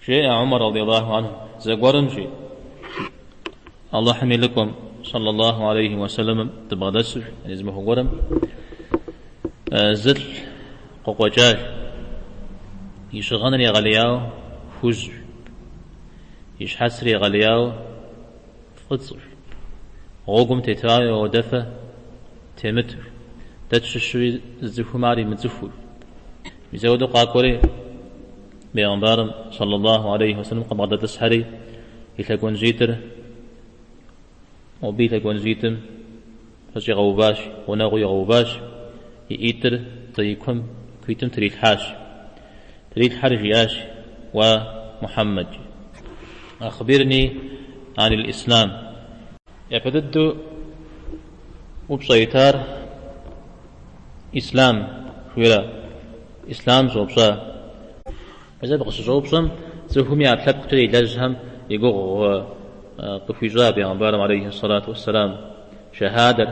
Жеӏэ Умар радиаллаху анху, зэгуэрым, жи, Алыхьым и лӏыкӏуэм, саллаллаху алейхи уэ сэлэмым, дыбгъэдэсу, жи, зы махуэ гуэрым зылӏ къыкъуэкӏащ, и щыгъыныр егъэлеяуэ хужьщ, и щхьэцыр егъэлеяуэ фӏыцӏэщ, гъуэгум тетауи ауэдэфэ темыту, дэ тщыщуи зы цӏыхум ар имыцӏыхуу. Мис ауэдэу къакӏуэри, Бегъымбарым, саллаллаху алейхи уэ сэлэм, къыбгъэдэтӏысхьэри, и лъэгуанжьитӏыр, мобы и лъэгуанжьитӏым пэщӏигъэуващ, гъунэгъуу игъэуващ, и ӏитӏыр и куэм куитӏым трилъхьащ. Трилъхьэри жиӏащ, Уа Мухьэммэд, ахбирни анил ислам. Япэ дыдэу упщӏэ итар Ислам жыхуиӏэра? Ислам щӏэупщӏа. Мис абы къыщыщӏэупщӏэм цӏыхум и ӏэпкълъэпкъкӏэ илэжьхэм и гугъу къыхуищӏа бегъымбарым алейхи сэлату уэсселам. Шэхьадэр,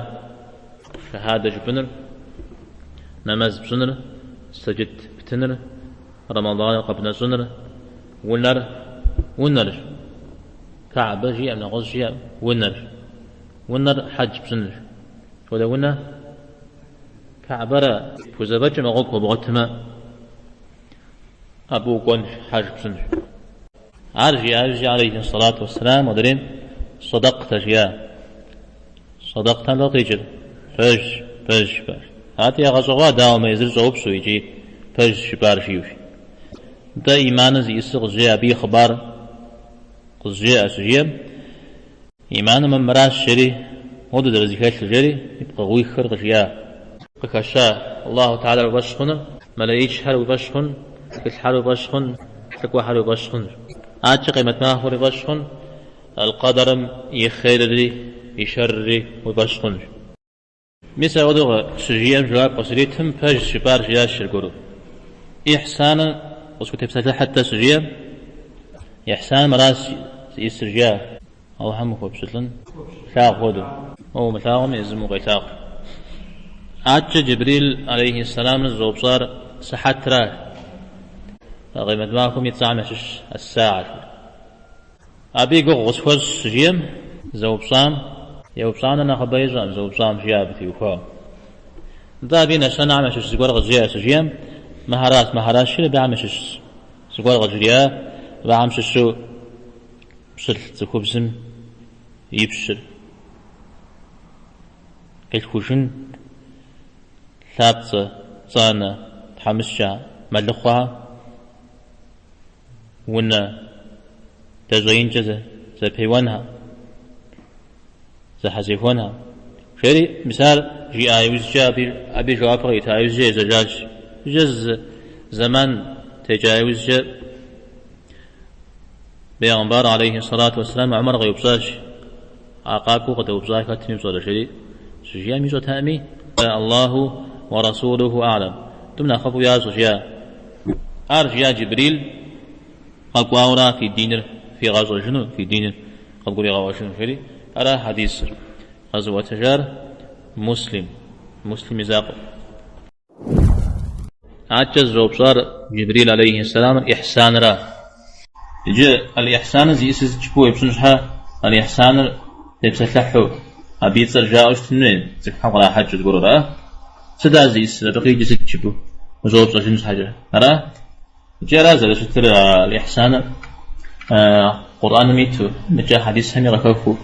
шэхьадэ жыпӏэныр, нэмэз пщӏыныр, сэджыт птыныр, Рэмэданыр къэбнэщӏыныр, унэр, унэрщ. Каӏбэ жиӏэм, нэгъуэщӏ жиӏэм, унэрщ. Унэр хьэдж пщӏынырщ. Хуэдэ унэ Каӏбэрэ пхузэфӏэкӏмэ, гъуэгу хуэбгъуэтмэ, абы укӏуэнщ, хьэж пщӏынщ. Ар жиӏа иужькӏэ, алейхи сэлату уэсселам, модрейм садакътэ жиӏа. Садакътэм сыт къикӏыр? Пэжщ, пэжщ, пэж. Арати, ягъэщӏэгъуа, дауэ мы езыр щӏэупщӏэу икӏи пэжщ жыпӏар жиӏэу. Нтӏэ, иманыр зиӏысыр къызжеӏэ, абы и хъыбар къызжеӏэ, щыжиӏэм, Иманым мыращ жери, моуэдэу зэрызэхэлъыр жери, и пкъыгъуихыр къыжиӏа. Къыхэща Аллаху Тэхьэлар уи фӏэщ хъуныр, мэлэӏичхэр уи фӏэщ хъун, тхылъхэр уи фӏэщ хъун, лӏыкӏуэхэр уи фӏэщ хъунщ. Адэкӏэ къемэт махуэр уи фӏэщ хъун, аль-къэдэрым и хъерри и шэрри уи фӏэщ хъунщ. Мис апхуэдэу щыжиӏэм жэуап къыщритым, пэжщ жыпӏар жиӏащ аргуэру. Ихьсаным къысхутепсэлъыхьыт-тӏэ щыжиӏэм, ихьсан мыращ зиӏысыр жиӏа. Алыхьым ухуэпщылӏын плъагъу хуэдэу. Уэ умылъагъуми, езым укъелъагъу. Адэкӏэ Джибрил алейхи сэламыр зыщӏэупщӏар сыхьэтра. Къемэт махуэм и цӏэхэм ящыщщ ас-саа. Абы и гугъу къысхуэщӏ щыжиӏэм, зэупщӏам, еупщӏам нэ нэхъыбэ ищӏэкъым, зэупщӏам жиӏа абы теухуауэ. Нтӏэ абы и нэщэнэхэм ящыщ зыгуэр къызжеӏэ щыжиӏэм, мыхьэращ, мыхьэращ жиӏэри абыхэм ящыщ зыгуэр къыжриӏа, абыхэм щыщу пщылӏ цӏыхубзым и пщыр къилъхужын, лъапцӏэ, пцӏанэ, тхьэмыщкӏэ, мэлыхъуэхэр, Унэ дэщӏеинкӏэ зэпеуэнхэ, зэхьэзехуэнхэ. Жери, мис ар жиӏа иужькӏэ, абы и жэуапыр кърита иужькӏэ ежьэжащ. Иужькӏэ зы зэман текӏа иужькӏэ Бегъымбар алейхи сэлату уэсселам Умар къеупщӏащ, а къакӏуэу къыдэупщӏар хэтми пщӏэрэ, жери щыжиӏэм ищӏэтэкъыми, Аллаху уэ расулуху а'лэм, тӏум нэхъыфӏу ящӏэ, жиӏа. Ар жиӏа Джибрил къэкӏуауэра фи диныр фигъэщӏэжыну, фи диныр къывгуригъэӏуэжыну, жери ара хьэдисыр къэзыӏуэтэжар Муслим, Муслим и закъуэ. Адэкӏэ зыщӏэупщӏар Джибрил алейхи сэламыр ихьсанра. Иджы аль-ихьсаныр зиӏысыр сыт жыпӏэу уеупщӏын щхьэ, аль-ихьсаныр тепсэлъыхьу, абы и цӏэр жаӏэу щытын хуей, цӏыхухэм кърахьэкӏыу зыгуэру, ара? Сыт ар зиӏысыр, абы къикӏыр сыт жыпӏэу ущӏэупщӏэжын щхьэкӏэ, ара? Икӏи ара зэрыщытыр аль-ихьсаныр Къурӏэным иту, мыкӏэ хьэдисхэми къыхэхуу,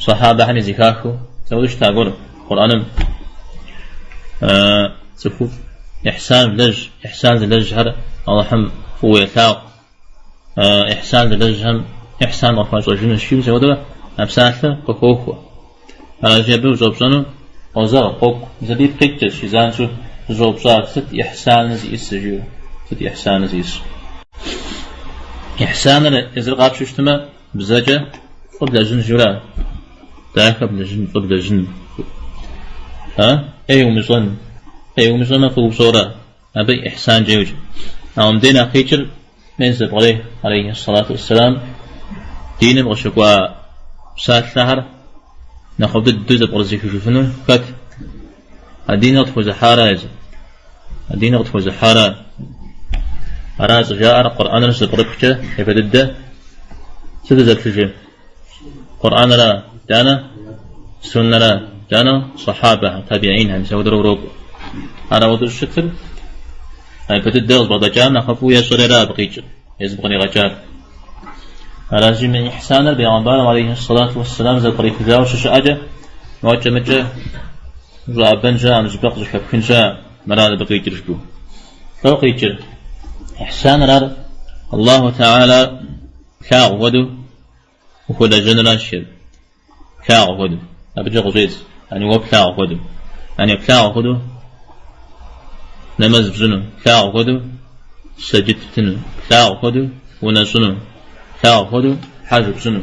сахьабэхэми зэхахыу, зэуэду щыта гуэр Къурӏэным цӏыхуфӏ ихьсан влэжь, ихьсан зылэжьхэр Алыхьым фӏыуэ елъагъу. Ихьсан зылэжьхэм ихьсан къыхуащӏэжынущ, жиӏэу зэуэдурэ а псалъэр къыхохуэ. Аращи, абы ущӏэупщӏэну къозэгъ, къокӏу. Мис абы ипкъ иткӏэщ и занщӏэу зыщӏэупщӏар, сыт ихьсаныр зиӏысыр, жиӏэу, сыт ихьсаныр зиӏысыр. Ихьсаныр езыр къапщтэу щытмэ, бзэкӏэ фӏы блэжьын жиӏэура? Дахэ блэжьын, фӏы блэжьын. А? ӏей умыщӏэн. ӏей умыщӏэмэ, фӏы упщӏэура? Абы ихьсанкӏэ йоджэ. Ауэ мыбдеж нэхъ къикӏыр мес зэпкърех, алейхи сэлату уэсселам, диным къыщыкӏуа псалъэхэр нэхъыфӏ дыдэу зэпкърызыхыжыфынур хэт? А диныр къытхуэзыхьара езыр. А диныр къытхуэзыхьара. Ара щӏыжаӏэр Къурӏэныр щызэпкърыпхкӏэ япэ дыдэ сыт узэплъыжыр? Къурӏэныра, итӏанэ суннэра, итӏанэ сахьабэхэм, табиинхэм, мис апхуэдэурэ урокӏуэ. Ар апхуэдэу щытыр япэ дыдэ къызбгъэдэкӏам нэхъыфӏу ещӏэри ара абы къикӏыр, езым къригъэкӏар. Аращи, мы ихьсаныр бегъымбарым алейхи сэлату уэсселам зэпкърихыжауэ щыщыӏэкӏэ, мокӏэ-мыкӏэ ущӏэӏэбэн щыӏэкъым, зыщӏыпӏэ къыщӏыхэпхын щыӏэкъым, мыра абы къикӏыр жыпӏэу. Лӏо къикӏыр? Ихьсаныр ар Аллаху Тэхьэла плъагъу хуэдэу ухуэлэжьэныращ, плъагъу хуэдэу. Абыкӏэ къыщӏедз, яни уэ плъагъу хуэдэу. Яни плъагъу хуэдэу нэмэз пщӏыну, плъагъу хуэдэу сэджыт птыну, плъагъу хуэдэу унэщӏыну, плъагъу хуэдэу хьэж пщӏыну.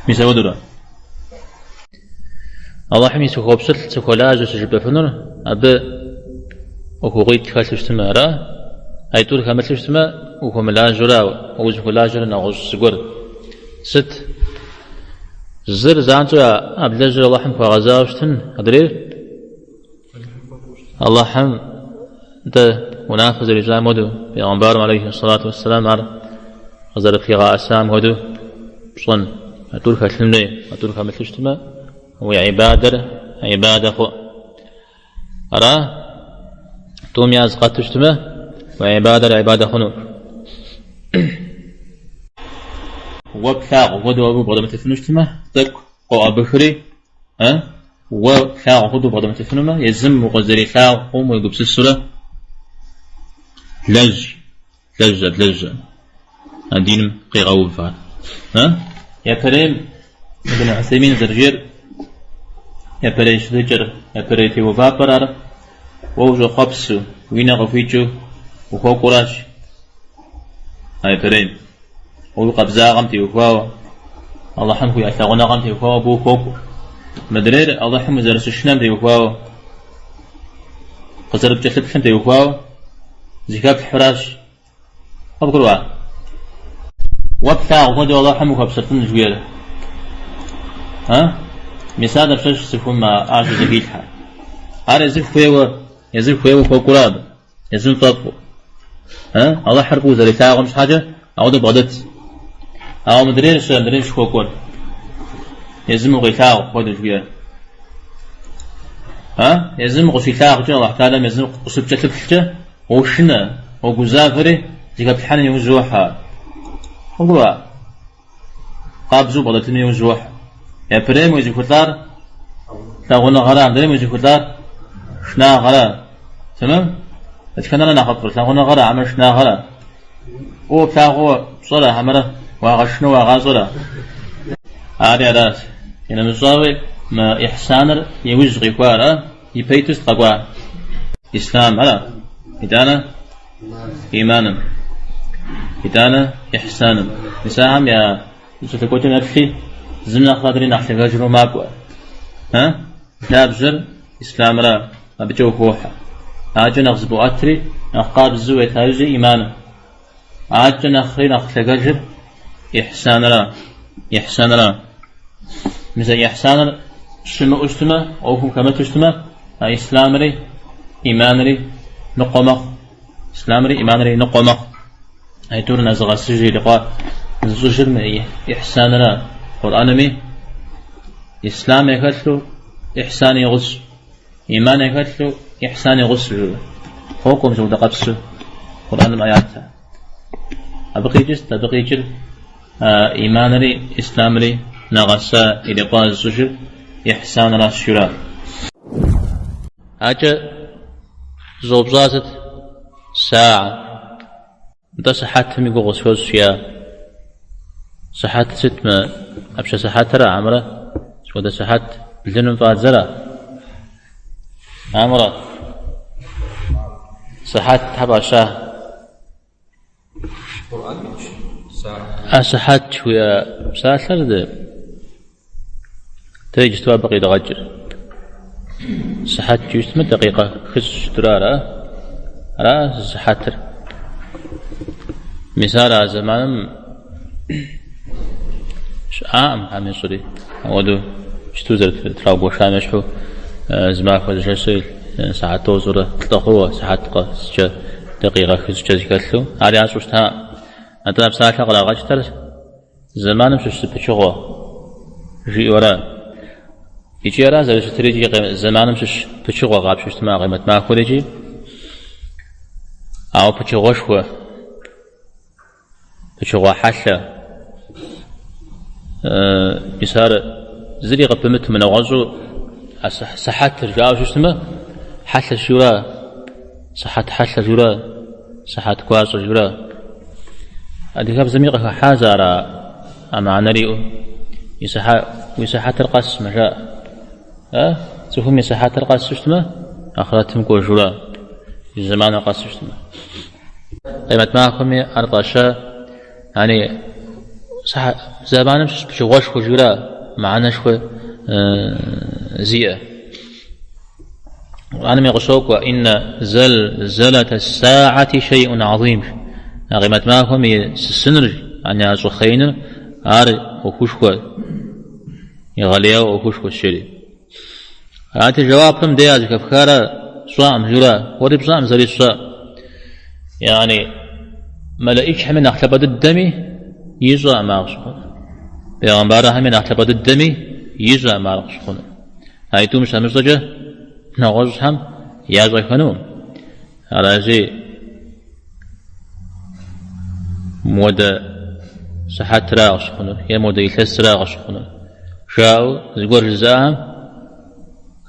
Мис апхуэдэурэ. Аллахьым и сыхуопщылӏ, сыхуэлажьэ щыжыпӏэфынур абы ӏуэхугъуитӏ хэлъу щытмэ, ара? Аитӏур хэмылъу щытмэ, ухуэмылажьэура, уэ узыхуэлажьэр нэгъуэщӏ зыгуэр. Сыт? Зыр занщӏэу а блэжьыр Аллахьым хуэгъэзауэ щытын, адрейр? Аллахьым дэ унафэ зэрищӏам хуэдэу, бегъымбарым алейхи сэлату уэсселам ар къызэрыплъигъэӏэсам хуэдэу пщӏэн. А тӏур хэлъын хуей, а тӏур хэмылъу щытмэ, уи ибадэр ибадэ хъу. Ара? Тӏум яз къэту щытмэ, уи ибадэр ибадэ хъуну. Уэ плъагъу хуэдэу абы убгъэдэмытыфыну щытмэ, тӏэкӏу къоӏэбыхри, Уэ плъагъу хуэдэу убгъэдэмытыфынумэ, езым укъызэрилъагъум уегупсысурэ лэжь, лэжь, лэжь а диным къигъэувар. Япэрейм Ибн Усеймин зэрыжиӏэр, япэрей щытыкӏэр, япэрей теувапӏэр ар уэ ущӏэхъуэпсу, уи нэ къыхуикӏыу ухуэкӏуэращ а япэрейм. Уэ уи къабзагъэм теухуауэ, Алыхьым хуиӏэ лъагъуныгъэм теухуауэ абы ухуокӏуэ. Мыдрейр Алыхьым узэрыщышынэм теухуауэ, къызэрыпкӏэлъыплъым теухуауэ зыхэплъхьуращ. Къыбгурыӏуа? Уэ плъагъу хуэдэу Алыхьым ухуэпщылӏын жыхуиӏэр. А? Мис ар дапщэщ цӏыхум ар щызэхилъхьэр? Ар езыр хуейуэ, езыр хуейуэ хуэкӏуэра абы? Езым фӏэфӏу. Алыхьыр фӏыуэ зэрилъагъум щхьэкӏэ ауэдэу бгъэдэт. Ауэ мыдрейр щэ, мыдрейр щыхуэкӏуэр. Езым укъилъагъу хуэдэу жыхуиӏэр. А? Езым укъыщилъагъукӏэ, Алыхь Тэхьэлам езым къыщыпкӏэлъыплъкӏэ, уошынэ, уогузавэри, зыхэплъхьэным иужь уохьэ. Къыбгурыӏуа? Къабзэу бгъэдэтыну иужь уохьэ. Япэрейм уезыхулӏар лъагъуныгъэра, мыдрейм уезыхулӏар шынагъэра. Тэмэм? Дэтхэнэра нэхъыфӏыр, лъагъуныгъэра хьэмэрэ шынагъэра? Фӏыуэ плъагъуу пщӏэрэ хьэмэрэ уагъэшынэу уагъащӏэрэ? Ари аращ. Къинэмыщӏауи, мы ихьсаныр иужь къихуар, а? Ипэ иту сыт къэкӏуа? Ислъам, ара? Итӏанэ иманым. Итӏанэ ихьсаным. Мис ахэм я зэкӏэлъыкӏуэкӏэм еплъи, зым нэхърэ адрей нэхъ лъагэжу макӏуэ. А? Лъабжьэр ислъамра, абыкӏэ ухуохьэ. Акӏэ нэхъ зыбоӏэтри, нэхъ къабзэу уета иужькӏэ иманым. Акӏэ нэхъри нэхъ лъагэжыр ихьсанра, ихьсанра. Мис а ихьсаныр щымыӏэу щытмэ, ӏуэхум хэмыту щытмэ, а ислъамри иманри ныкъуэ мэхъу. Ислъамри иманри ныкъуэ мэхъу. Аитӏур нэзыгъэсыжыр ирикъуа зыщӏыжыр мы ихьсанра. Къурӏэнми ислъам яхэлъу ихьсан и гъусэу. Иман яхэлъу ихьсан и гъусэу жиӏэу. Къокӏуэ мис апхуэдэ къэпсу Къурӏэным аятхэр. Абы къикӏыр сыт? Абы къикӏыр иманри ислъамри нэгъэса ирикъуа зыщӏыжыр ихьсанращ жиӏэу ара. Акӏэ щӏэупщӏа сыт? Саа. Нтӏэ сыхьэтым и гугъу къысхуэщӏ, жиӏа. Сыхьэт сыт мы ӏэпщэ сыхьэтыра, хьэмэрэ сыт хуэдэ сыхьэт блыным фӏадзэра? Хьэмэрэ сыхьэт тхьэ фӏаща? А сыхьэт жыхуиӏэ псалъэр дэ иджысту абы къидгъэкӏыр. Сыхьэт жиӏэу щытмэ, дакъикъэ хыщӏ щытура ара? Ара сыхьэтыр? Мис ар а зэманым щыӏакъым, Тхьэм ещӏэри. Ауэдэу иджысту зэрытраугуэшам ещхьу зы махуэ зы жэщыр сыхьэт тӏощӏрэ плӏы хъууэ, сыхьэт къэскӏэ. Дакъикъэ хыщӏкӏэ зэхэлъу ар ящӏэу щыта. Атӏэ а псалъэ кърагъэкӏтэр зэманым щыщ зы пычыгъуэ жиӏэу ара. Икӏи ара зэрыщытыр икӏи зэманым щыщ пычыгъуэ къапщтэу щытмэ а къемэт махуэр икӏи ауэ пычыгъуэшхуэ, пычыгъуэ хьэлъэ. Мис ар зыри къыпымыту мынэгъуэщӏу а сыхьэтыр жаӏэу щытмэ, хьэлъэ жиӏэура, сыхьэт хьэлъэ жиӏэура, сыхьэт гуащӏэ жиӏэура. Адыгэбзэми къыхыхьащ ар а мыхьэнэр иӏэу. Уи сыхьэтыр къэсмэ, жаӏэ. А? Цӏыхум и сыхьэтыр къэсу щытмэ, ахърэтым кӏуэжура, и зэманыр къэсу щытмэ. Къемэт махуэми ар фӏаща, яни зэманым щыщ пычыгъуэшхуэ жиӏэура, мыхьэнэшхуэ зиӏэ. Къурӏэнми къыщокӏуэ, Иннэ зэлзэлэтэ саати шейӏун азим. А къемэт махуэм и сысыныр, яни а щӏыхъеиныр, ар ӏуэхушхуэ. Егъэлеяуэ ӏуэхушхуэщ, жери. Арати, жэуапым де а зэхэфхарэ сщӏаӏым, жиӏэурэ, уэри пщӏаӏым, сэри сщӏаӏым. Яни, мэлэӏичхэми нэхъ лъапӏэ дыдэми ищӏэӏым ар къыщыхъунур. Бегъымбархэми нэхъ лъапӏэ дыдэми ищӏэӏым ар къыщыхъунур. Аитӏум щамыщӏэкӏэ нэгъуэщӏхэм ящӏэхэнукъым. Аращи, модэ сыхьэтра къыщыхъунур е модэ илъэсра къыщыхъунур жаӏэу зыгуэр жызыӏэхэм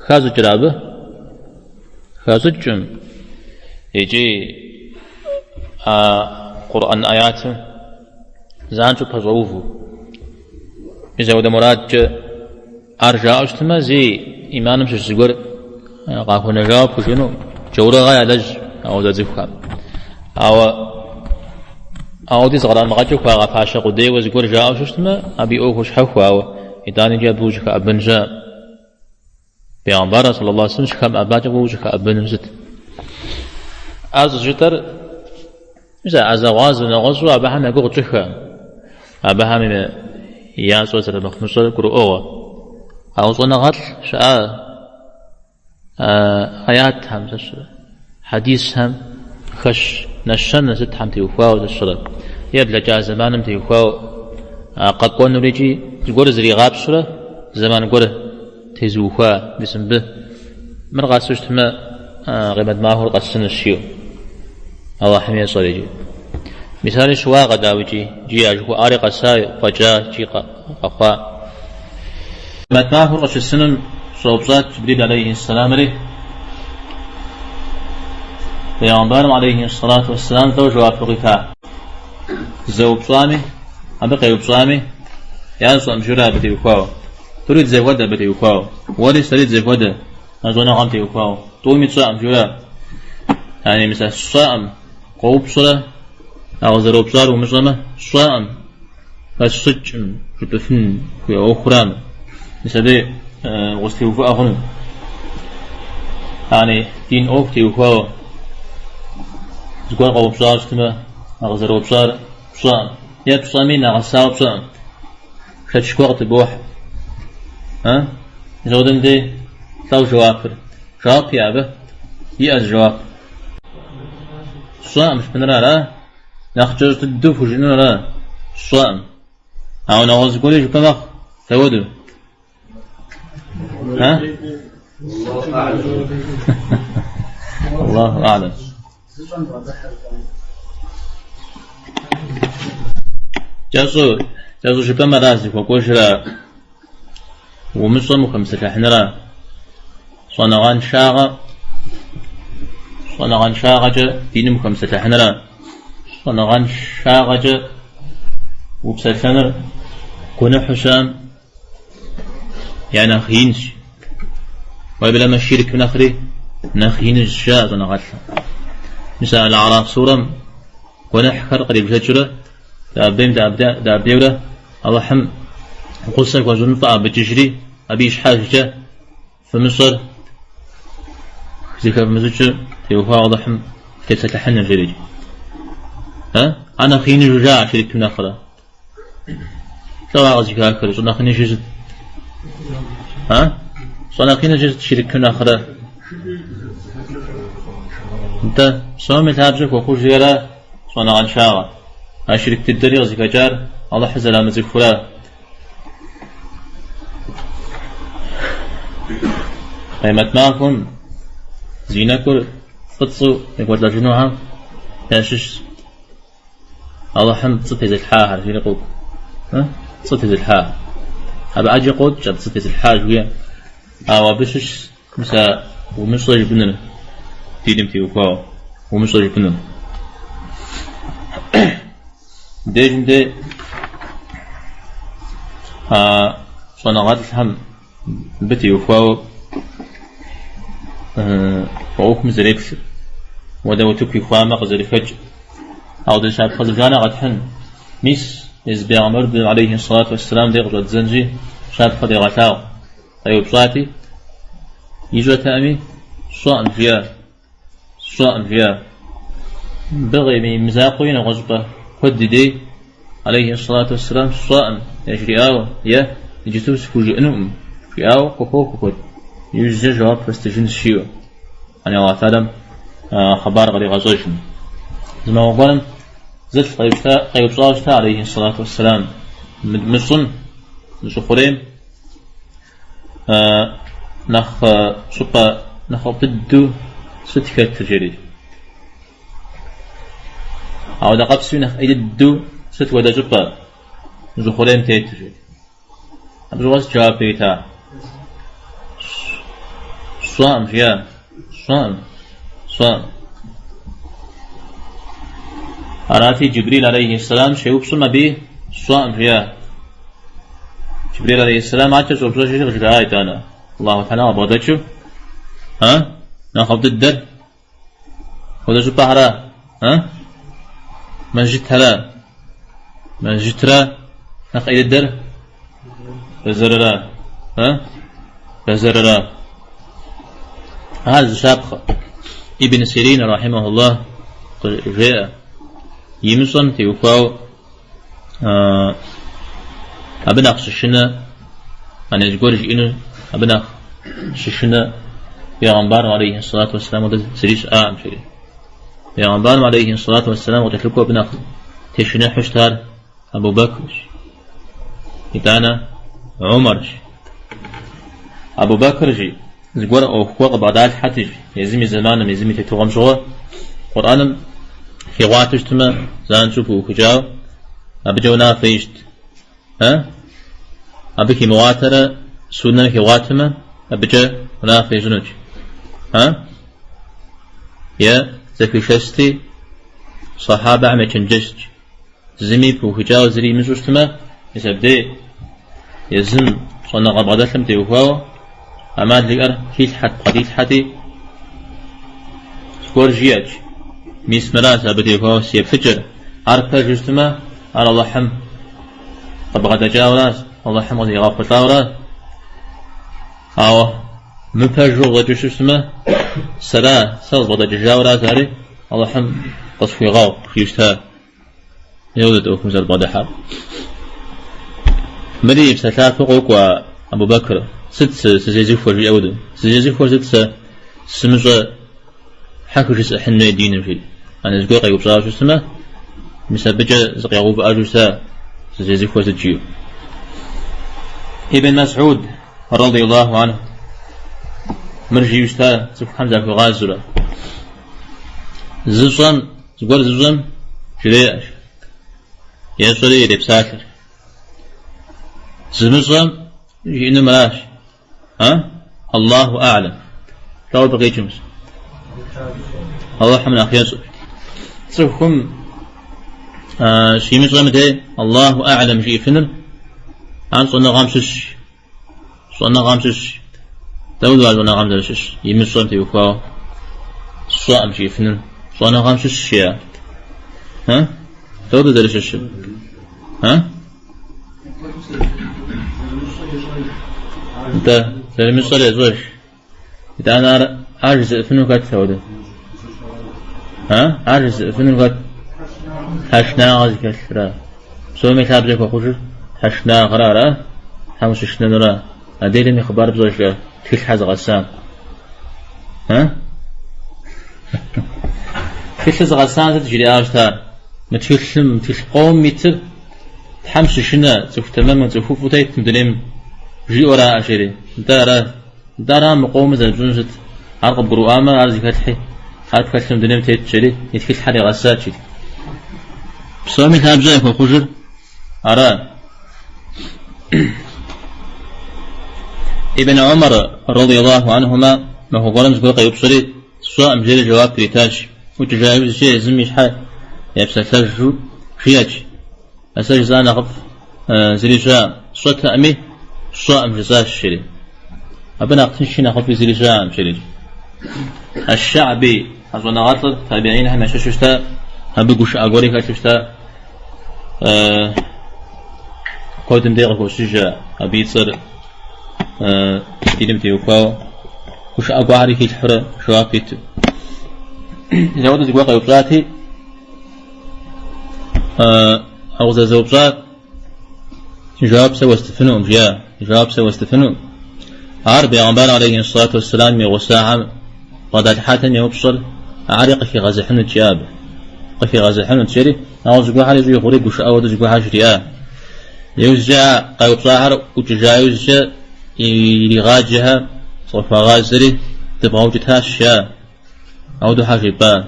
хащӏыкӏрэ абы? Хащӏыкӏым. Икӏи а Къурӏэн ӏэятым занщӏэу пэщӏэувэу. Мис апхуэдэ мурадкӏэ Ар жаӏэу щытмэ, зи иманым щыщ зыгуэр къахуэнэжауэ пхужыӏэну джаурыгъэ ялэжь ауэдэ цӏыхухэм. Ауэ ауэди зыкърамыгъэкӏыу хуагъэфащэ къудейуэ зыгуэр жаӏэу щытмэ, абы и ӏуэхур щхьэхуэ, ауэ итӏанэкӏи абы ущӏыхэӏэбын щыӏэкъым. Бегъымбарыр саллаллаху алейхи вассалам щыхэмыӏэбакӏэ уэ ущӏыхэӏэбынур сыт? Ар щӏыжытӏэр Мис а ӏэзэгъуазэу нэгъуэщӏу абыхэм я гугъу тщӏыххэкъым. Абыхэм ящӏэр зэрымыхъумыщӏэр гурыӏуэгъуэ. Ауэ щӏэныгъэлӏ щыӏа аятхэм, зэщрэ, хьэдисхэм хэщ нэщэнэ сытхэм теухуауэ зэщрэ, е блэкӏа зэманым теухуауэ а къэкӏуэнур икӏи зыгуэр зригъапщурэ зэман гуэр тезыухуа, мис мыбы мыр къэсу щытмэ, къемэт махуэр къэсынущ, жиӏэу. Аллахьым ещӏэр иджы. Мис ари щыуагъэ, дауикӏи, икӏи а жыхуаӏари къэса фӏэкӏа икӏи къэхъуа. Къемэт махуэр къыщысынум щӏэупщӏат Джибрил алейхи сэламри. Пейгъэмбарым алейхи сэлату уэсселам лӏо жэуапу къита. Зэупщӏами, абы къеупщӏами, ящӏэм жиӏэурэ абы теухуауэ. Тӏури дызэхуэдэ абы теухуауэ. Уэри сэри дызэхуэдэ а щӏэныгъэм теухуауэ. Тӏуми тщӏэкъым жиӏэурэ. Яни мис а сщӏэкъым къоупщӏрэ, а къызэроупщӏар умыщӏэмэ, сщӏэкъым, хэсщӏыкӏым жыпӏэфын хуей ӏуэхурам. Мис абы укъызэтеувыӏэ хъуну. Яни дин ӏуэху теухуауэ зыгуэр къоупщӏауэ щытмэ, а къызэроупщӏар пщӏэкъым. Е пщӏэми нэгъэсауэ пщӏэкъым. Шэч гуэр къытыбохьэ. А? Мис апхуэдэм дей лӏо жэуапыр. Жэуап иӏэ абы? Иӏэщ жэуап. Сщӏэкъым жыпӏэныр ара? Нэхъ кӏэщӏ дыдэу пхужыӏэнур ара? Сщӏэкъым. Ауэ нэгъуэщӏ зыгуэри жыпӏэ мэхъу. Дауэдэу? А? Аллаху а'лам. Кӏэщӏу, кӏэщӏу жыпӏэмэ ара зыхуэкӏуэжыр умыщӏэм ухэмыпсэлъыхьынра? Щӏэныгъэншагъэ, щӏэныгъэншагъэкӏэ диным ухэмыпсэлъыхьынра? Щӏэныгъэншагъэкӏэ упсэлъэныр гуэныхьу щыӏэм я нэхъ инщ. Уеблэмэ ширкым нэхъри нэхъ иныжщ жаӏэ щӏэныгъэлӏхэм. Мис а Аль-Араф сурэм гуэныхьхэр кърибжэкӏыурэ, дэӏэбейм дэӏэбейурэ Алыхьым гъусэ хуэщӏыным фӏэӏэбыкӏыжри, абы и щхьэжкӏэ фымыщӏэр зыхэвмыщӏыкӏыр теухуауэ Алыхьым тепсэлъыхьыныр жерикӏ. А? Ар нэхъ иныжу жаӏэ ширкым нэхърэ. Лӏо ар къызыхахыр, щӏэнэхъ иныжыр сыт? А? Щӏэнэхъ иныжыр сыт ширкым нэхърэ? Нтӏэ, Псоми лъабжьэ хуэхъужри ара щӏэныгъэншагъэр. А ширк дыдэри къызыхэкӏар Алыхьыр зэрамыцӏыхура. Къемэт махуэм зи нэкӏур фӏыцӏэу екӏуэлӏэжынухэм ящыщщ. Алыхьым пцӏы тезылъхьахэр, жери къокӏуэ. Пцӏы тезылъхьахэр. Абы ӏэджэ къокӏ, а пцӏы тезылъхьа жыхуиӏэм. Ауэ абы щыщ мис а умыщӏэ жыпӏэныр, диным теухуауэ, умыщӏэ жыпӏэныр. Дежым де а щӏэныгъэлӏхэм мыбы теухуауэ ӏуэхум зэреплъыр, уэдэ утыку ихуамэ къызэрыхэкӏ. Ауэ дэ щапхъэ зыбжанэ къэтхьын. Мис, езы бегъымбар алейхи сэлату уэсселам де къыщӏэддзэнщи, щапхъэ дегъэлъагъу. Къеупщӏати, ищӏэтэӏыми, сщӏэкъым жиӏа, сщӏэкъым жиӏа. Мыбы имызакъуэуи нэгъуэщӏыпӏэ куэд и дей, алейхи сэлату уэсселам, сщӏэкъым яжриӏауэ, е иджыту схужыӏэнукъым жиӏауэ къыхохуэ куэд. Иужькӏэ жэуап фэстыжынщ жиӏэу. Ани Аллахь Тэхьэлам хъыбар къригъэщӏэжым. Зы махуэ гуэрым зылӏ къеупщӏауэ щыта, алейхи сэлату уэсселам, мы щӏым, мы щӏы хъурейм нэхъ щӏыпӏэ нэхъыфӏ дыдэу сыт хэтыр, жери. Ауэдэ къабзэуи нэхъ ӏей дыдэу сыт хуэдэ щӏыпӏэ мы щӏы хъурейм тетыр, жери. Абы щыгъуэ сыт жэуап ирита? Сщӏэкъым, жиӏа. Сщӏэкъым, сщӏэкъым. Арати, Джибрил алейхи сэлам щеупщӏым аби сщӏэкъым, жиӏа. Джибрил алейхи сэлам адэкӏэ щӏэупщӏэжри къыжраӏа итӏанэ. Аллаху Тэхьэлам къыбгъэдэкӏыу, а? Нэхъыфӏ дыдэр хуэдэ щӏыпӏэхэра? А? Мэжджытхэра? Мэжджытра нэхъ ӏей дыдэр? Бэзэрыра? А? Бэзэрыра? Ар зы щапхъэ. Ибн Сирин рахьимахуллах жеӏэ, имыщӏэм теухуауэ абы нэхъ щышынэ, ани зыгуэр жиӏэну абы нэхъ щышынэ бегъымбарым алейхи сэлату уэсселам хуэдэ зыри щыӏакъым, жери. Бегъымбарым алейхи сэлату уэсселам къыкӏэлъыкӏуэу абы нэхъ тешыныхьу щытар Абу Бэкрщ, итӏанэ Умарщ. Абу Бэкр жи, зыгуэр ӏуэху гуэр къыбгъэдалъхьэти, езым и зэманым, езым и тетыгъуэм щыгъуэ Къурӏэным хигъуатэу щытмэ, занщӏэу пыухыкӏауэ, абыкӏэ унафэ ищӏт. А? Абы химыгъуатэрэ суннэм хигъуатэмэ, абыкӏэ унафэ ищӏынут. А? Е зэхуишэсти, сахьабэхэм ечэнджэщт. Зыми пыухыкӏауэ зыри имыщӏу щытмэ, мис абдей езым щӏэныгъэ бгъэдэлъым теухуауэ ӏэмал иӏэр хилъхьэт, бгъэдилъхьэти, зыгуэр жиӏэт. Мис мыращ абы теухуауэ си еплъыкӏэр. Ар пэжу щытмэ, ар Алыхьым къыбгъэдэкӏауэращ, Алыхьым къызигъэхъулӏауэращ. Ауэ мыпэжу къыщӏэкӏыу щытмэ, сэра, сэ къызбгъэдэкӏыжауэращ ари, Алыхьым къысхуигъэгъу, жиӏэу щыта. Еуэт ӏуэхум зэрыбгъэдыхьэр. Мыри и псэлъафэу къокӏуэ Абу Бэкр. Сыт сызезыхуэр, жиӏэ хуэдэу. Сызезыхуэр сыт сэ сымыщӏэ хьэ хыжысӏыхьын хуей диным, жиӏэ. Ани зыгуэр къеупщӏауэ щытмэ, мис абыкӏэ зыкъигъэувыӏэжу щыта сызезыхуэр сыт жиӏэу. Ибн Масӏуд, радиаллаху анху, мыр жиӏэу щыта цӏыхухэм захуигъазэурэ. Зыщӏэм, зыгуэр зыщӏэм жреӏэ, ещӏэри ирепсалъэр. Зымыщӏэм жиӏэну мыращ. А? Аллаху а'лам. Дауэ абы къикӏым? Аллахьым нэхъ ещӏэ. Цӏыхум щимыщӏэм де Аллаху а'лам жиӏэфыныр ар щӏэныгъэм щыщщ. Щӏэныгъэм щыщ. Дауэ ар щӏэныгъэм зэрыщыщ? Имыщӏэм теухуауэ сщӏэкъым жиӏэфыныр. Щӏэныгъэм щыщ жиӏа? А? Дауэ зэрыщыщыр? А? Нтӏэ, зэрымыщӏэр ещӏэж. Итӏанэ ар ар жызыӏэфыну хэт ауэдэ? А? Ар жызыӏэфыну хэт? Тхьэшынагъэ зыхэлъра. Псоми лъабжьэ хуэхъужыр тхьэшынагъэра, ара? Тхьэм ущышынэнура? А делэм и хъыбар пщӏэжрэ тхылъхьэ зыгъэсам? А? Тхылъыр зыгъэсам сыт жриӏауэ щытар? Мы тхылъым, мы тхылъ къомым итыр Тхьэм щышынэ цӏыху тэмэму, цӏыхуфӏу тет мы дунейм жиӏэу араӏэ, жери. Нтӏэ ара? Нтӏэ ара мы къомыр зэрыпщӏыну щыт? Ар къыбгурыӏуамэ, ар зыхэлъхьи, ар пхэлъу мы дунейм тет, жери, и тхылъхэр игъэсат, жи. Псоми лъабжьэ яхуэхъужыр ара? Ибн Умар, радиаллаху анхума, махуэ гуэрым зыгуэр къеупщӏри, Сщӏэкъым, жери жэуап иритащ. ӏукӏыжа иужькӏэ езым и щхьэ епсэлъэжу жиӏэч. А сэ жысӏа нэхъыфӏ зыри щыӏэкъым. Сщӏэтэкъыми, сщӏэкъым жысӏащ, жери. Абы нэхъ тынши нэхъыфӏи зыри щыӏэкъым, жери. Аш-Ша'би, а щӏэныгъэлӏыр табиинхэм ящыщу щыта, абы гушыӏэ гуэри хэлъу щыта. Куэдым дей къыхощыж абы и цӏэр диным теухуауэ гушыӏэ гуэрхэри хилъхьурэ жэуап иту. Зауэдэу зыгуэр къеупщӏати, а къызэзэупщӏар жэуап сэ уэстыфынукъым, жиӏа, жэуап сэ уэстыфынукъым. Ар бегъымбар алейхи ссалату уэсселам и гъусахэм бгъэдалъхьатэм еупщӏыр, ари къыхигъэзыхьынут, жиӏа абы. Къыхигъэзыхьынут, жери, нэгъуэщӏ зыгуэрхэри щӏигъури гушыӏэ хуэдэу зыгуэрхэр жриӏа. Иужькӏэ къеупщӏахэр ӏукӏыжа иужькӏэ иригъаджэхэр зыкъыхуагъазэри дыбгъэукӏытащ, жаӏа. Ауэдэу щхьэ жепӏа?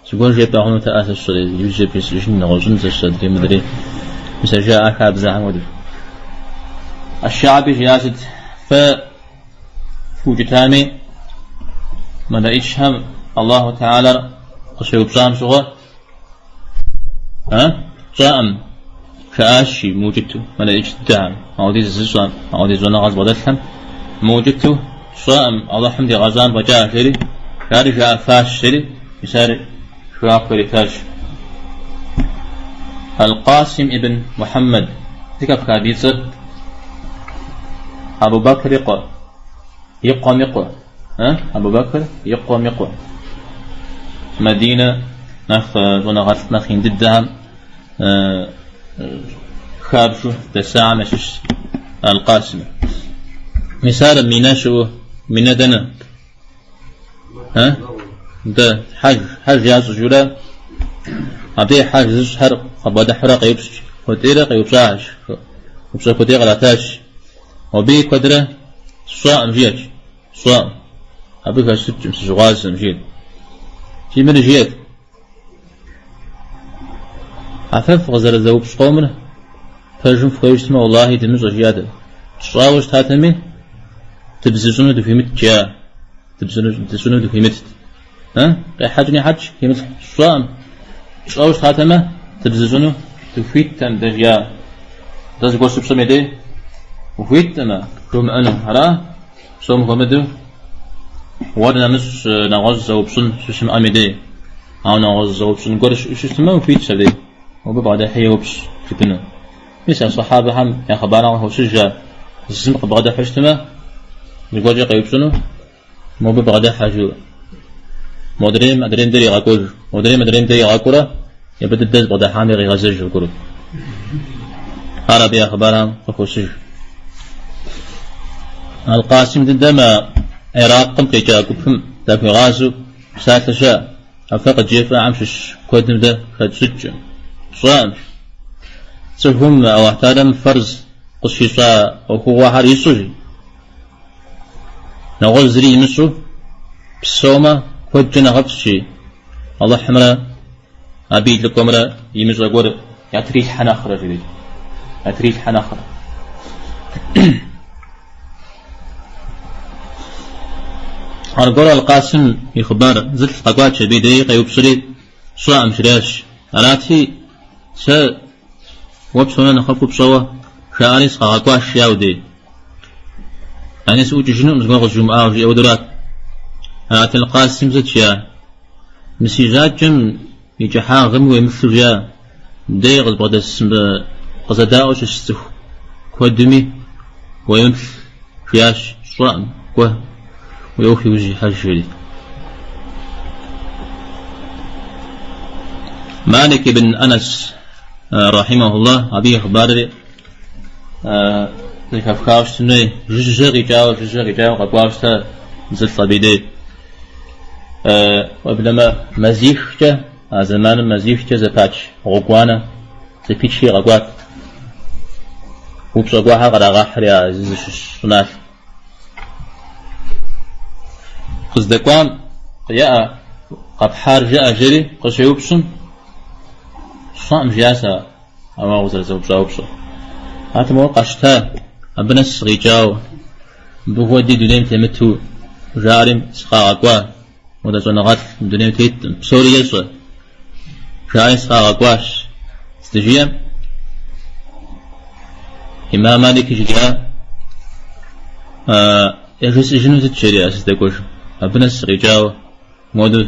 Зыгуэр жепӏэ хъунутэӏэ сэ сщӏэри, иужькӏэ бжесӏэжын, нэгъуэщӏын сэ сщӏэ адрей мыдрей. Мис а жаӏэ хабзэхэм хуэдэу. Аш-Ша'би жиӏа сыт? Фэ фыукӏытами, мэлэӏичхэм Аллаху Теалэр къыщеупщӏам щыгъуэ, а? Тщӏэӏым, жаӏащи, мыукӏыту, мэлэӏич дыдэхэм, ауэдиз зыщӏэм, ауэдиз щӏэныгъэ зыбгъэдэлъхэм, мыукӏыту, тщӏэӏым, Аллахьым дигъэщӏам фӏэкӏа, жери, ари жаӏэфащ, жери, мис ар жэуап иритащ. Аль-Къасим ибн Мухьэммэд, зэхэфха абы и цӏэр? Абу Бакр и къуэ, и къуэм и къуэ. Абу Бакр и къуэм и къуэ. Мадинэ нэхъ щӏэныгъэлӏ нэхъ ин дыдэхэм хабжэу дэсахэм ящыщщ Аль-Къасим. Мис ар Минэ щыӏэу, Минэ дэнэ? Дэ хьэж, хьэж ящӏыжурэ, абдей хьэж зыщӏхэр къыбгъэдыхьурэ къеупщӏ, куэдейрэ къеупщӏащ, упщӏэ куэдей къратащ. Абыи куэдрэ сщӏэкъым, жиӏэт, сщӏэкъым. Абы хэсщӏыкӏым, сыщыгъуазэм, жиӏэт. Икӏи мыр жиӏэт. А фэ фыкъызэрызэупщӏ къомыр пэжым фыхуейуэ щытмэ, уэллахьи дымыщӏэ, жиӏат. Тщӏауэ щытатэми, дыбзыщӏыну дыхуимыт, жиӏа. Дыбзыщӏыну дыхуимытт. Къехьэкӏ нехьэкӏ, химылъхь, сщӏэкъым. Тщӏэуэ щытатэмэ, дыбзыщӏыну дыхуиттэкъым дэ, жиӏа. Дэ зыгуэр щыпщӏэм и дей ухуиткъымэ, жумыӏэну. Ара? Псом хуэмыдэу, уэр нэмыщӏ нэгъуэщӏ зэупщӏын щыщымыӏэм и дей. Ауэ нэгъуэщӏ зэупщӏын гуэр щыӏэу щытмэ, ухуитщ абдей. Мобы бгъэдыхьи еупщӏ жыпӏэну. Мис а сахьабэхэм я хъыбарым къыхощыж ар. Зым къыбгъэдыхьу щытмэ, зыгуэркӏэ къеупщӏыну, мобы бгъэдыхьэ жиӏэу. Модрейм адрейм дээр игъэкӏуэж, модрейм адрейм дээр игъэкӏуэрэ, япэ дыдэ зыбгъэдыхьам дей къигъэзэж аргуэру. Ар абы я хъыбархэм къыхощыж. Аль-Къасим дыдэм Иракым къикӏа гупым захуигъазэу псалъэ щыӏэ. А фэ къыджефӏэхэм щыщ куэдым дэ хэтщӏыкӏкъым, тщӏэкъым. Цӏыхум Аллахь Тэхьэлам фэрз къыщищӏа ӏуэхугъуэхэр ищӏу жи. Нэгъуэщӏ зыри имыщӏу псэумэ куэдкӏэ нэхъыфӏщ жи. Алыхьымрэ абы и лӏыкӏуэмрэ имыщӏэ гуэр ятрилъхьэ нэхърэ жери. Ятрилъхьэ нэхърэ. Аргуэру Аль-Къасим и хъыбар зылӏ къэкӏуат абы и дей къеупщӏри, сщӏэкъым жриӏащ. Арати, сэ уэ псом нэ нэхъыфӏу пщӏэуэ жаӏэри сыкъагъэкӏуащ, жиӏа уи дей. Яни сыӏукӏыжынукъым зыгуэр къызжумыӏауэ, жиӏэ хуэдурат. Арати, Аль-Къасим сыт жиӏа? Мы си жьакӏэм и кӏыхьагъым уемыплъу жиӏа? Мыбдей къызбгъэдэс мыбы къызэдаӏуэу щыс цӏыху куэдми уемыплъ, жиӏащ, сщӏэкъым, кӏуэ, уи ӏуэху иужь ихьэж, жери. Малик ибн Анас, рахьимахуллах, абы и хъыбарри зэхэфхауэ щытын хуей, жыжьэ къикӏауэ, жыжьэ къикӏауэ къэкӏуауэ щыта зылӏ абы и дей. Уеблэмэ мазихкӏэ. а зэманым мазихкӏэ зэпач гъуэгуанэ зэпичри къэкӏуат. Упщӏэ гуэрхэр кърагъэхьри а зыщыщ щӏыналъэм. Къыздэкӏуам еӏэ, къэпхьар жыӏэ жери къыщеупщӏым, сщӏэкъым жиӏащ а уэ укъызэрызэупщӏа упщӏэр. Атӏэ моуэ къэщта, абы нэс сыкъикӏауэ, мыбы хуэди дунейм темыту жаӏэри сыкъагъэкӏуа, модэ щӏэныгъэлӏ мы дунейм теткъым, псори ещӏэ, жаӏэри сыкъагъэкӏуащ, здыжиӏэм, Имам Малик жиӏа, яжесӏэжыну сыт жери а сыздэкӏуэжым, абы нэс сыкъикӏауэ, модэу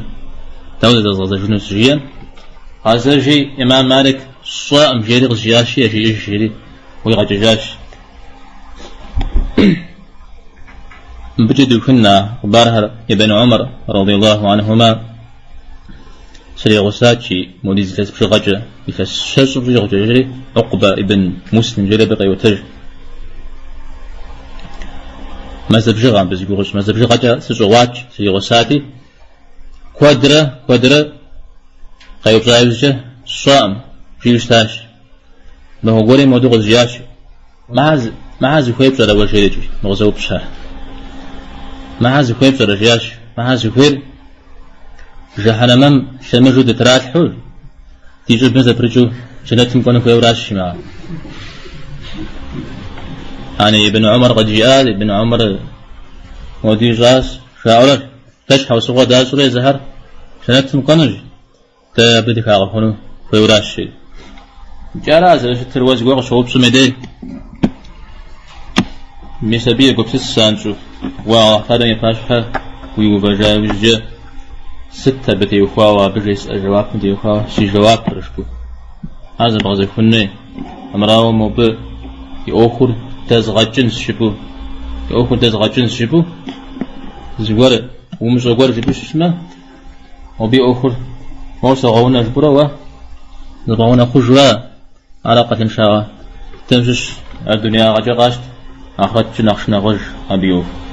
дауэ зэдэзгъэзэжыну щыжиӏэм, гъэзэжи Имам Малик сщӏэкъым жери къызжиӏащи, яжеӏэж жери ӏуигъэкӏыжащ. Мыбыкӏэ духын а хъыбархэр Ибн Умар, радиаллаху анхума, сригъусачи, модиз илъэс бжыгъэкӏэ, илъэс щэщӏым щӏигъукӏэ жери Укъбэ ибн Муслим жери абы къеӏуэтэж. Мазэ бжыгъэ, абы зи гугъу ищӏ, мазэ бжыгъэкӏэ сыщӏыгъуач, сригъусати, куэдрэ, куэдрэ къеупщӏа иужькӏэ сщӏэкъым, жиӏэу щытащ. Махуэ гуэрым моду къызжиӏащ, Мыхьэр зыхуейр пщӏэрэ уэ жери, мы къызэупщӏхэр. Мыхьэр зыхуейр пщӏэрэ, жиӏащ. Мыхьэр зыхуейр жыхьэнэмэм лъэмыжу дытралъхьэу, ди щӏыбым зэпрыкӏыу жэнэтым кӏуэну хуейуэращ, жи мыхьэр. Ани Ибн Умар къыджиӏар, Ибн Умар моду ищӏащ, жаӏэурэ, дэ щхьэусыгъуэ дащӏурэ езыхэр жэнэтым кӏуэнущ. Дэ абы дыхагъэхуэну хуейуэращ, жери. Икӏи ара зэрыщытыр уэ зыгуэр къыщоупщӏым и дей? Мис абы егупсыс занщӏэу, уэ Алыхь Тэхьэлам и пащхьэ уиувэжа иужькӏэ сыт абы теухуауэ, абы жесӏэ жэуапым теухуауэ си жэуапыр жыпӏэу. Ар зэбгъэзэхун хуей. Армырауэ мобы и ӏуэхур дэзгъэкӏынщ жыпӏэу, и ӏуэхур дэзгъэкӏынщ жыпӏэу, зыгуэр умыщӏэ гуэр жыпӏэу щытмэ, Мобы и ӏуэхур моуэ согъэунэ жыпӏэурэ уэ зыбгъэунэхъужура? Ар акъылыншагъэ дыдэм щыщ, ар дунеягъэкӏэ къащт, ахърэткӏэ нэхъ шынагъуэж абы и ӏуэху.